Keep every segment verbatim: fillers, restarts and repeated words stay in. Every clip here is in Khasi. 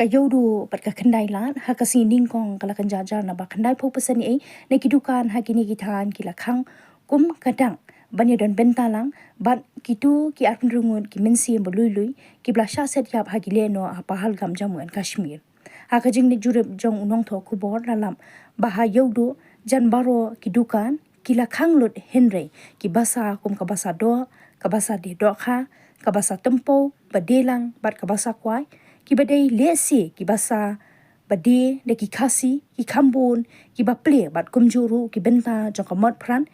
Ka Ïewduh bad ka Khyndailad ha ka sngi Nyngkong ka la kynja jar naba khyndai phew percent ei na ki dukan ha kine ki thaiñ ki la khang kum ka dak ban ïadon bynta lang bad kito ki arphew hynriew ngut ki mynsiem ba lui lui kiba la shah set ïap ha ki lehnoh ha Pahalgam, Jammu and Kashmir. Ha ka jingleit jurip jong u nongthoh khubor la lap ba ha Ïewduh jan baroh ki dukan ki la khang lut, hynrei ki basa kum ka basa doh, ka basa die dohkha, ka basa tympew ba die lang bad ka basa kwai, kiba dei lehse ki basa ba die da ki Khasi, ki kham bun kiba plie bad kumjuh ruh ki bynta jong ka mot pran,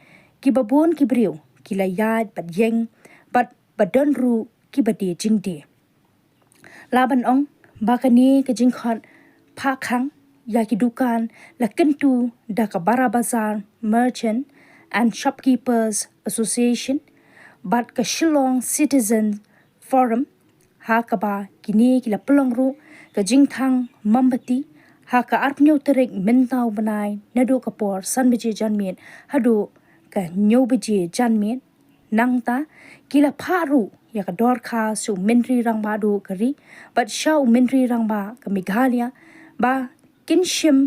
kiba bun ki briew ki la ïaid bad ïeng bad ba don ruh kiba die jingdie. Lah ban ong ba kane ka jingkhot phah khang ïa ki dukan la kyntu da ka Bara Bazar Merchant and Shopkeepers Association bad ka Shillong Citizen Forum, ha kaba kine ki la pynlong ruh ka jingthang mombati ha ka arphew tarik mynta u bnai naduh ka por san baje janmiet haduh ka hynñiew baje janmiet. Nangta ki la phah ruh ïa ka dorkhas sha u Myntri Rangbah Duh ka ri bad sha u Myntri Rangbah ka Meghalaya ba kin shim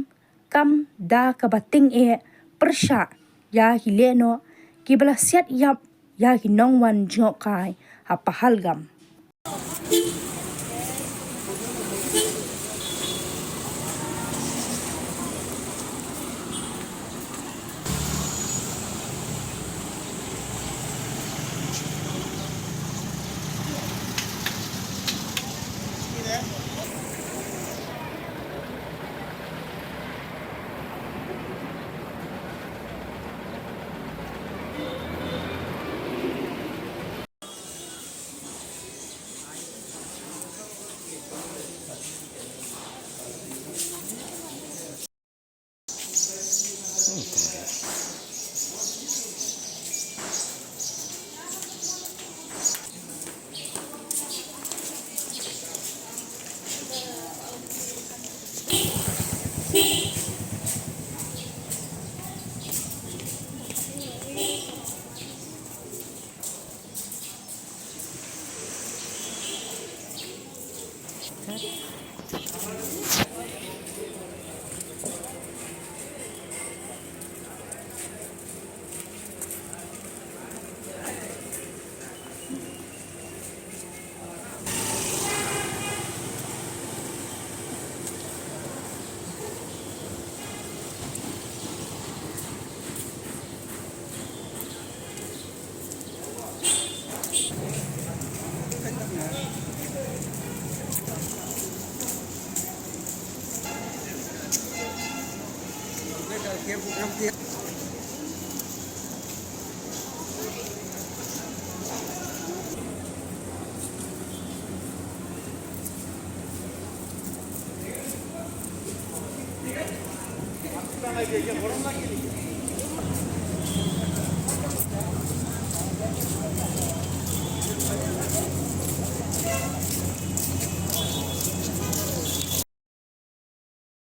kam da kaba tyngeh pyrshah ïa ki lehnoh kiba la siat ïap ïa ki nongwan jngohkai ha Pahalgam.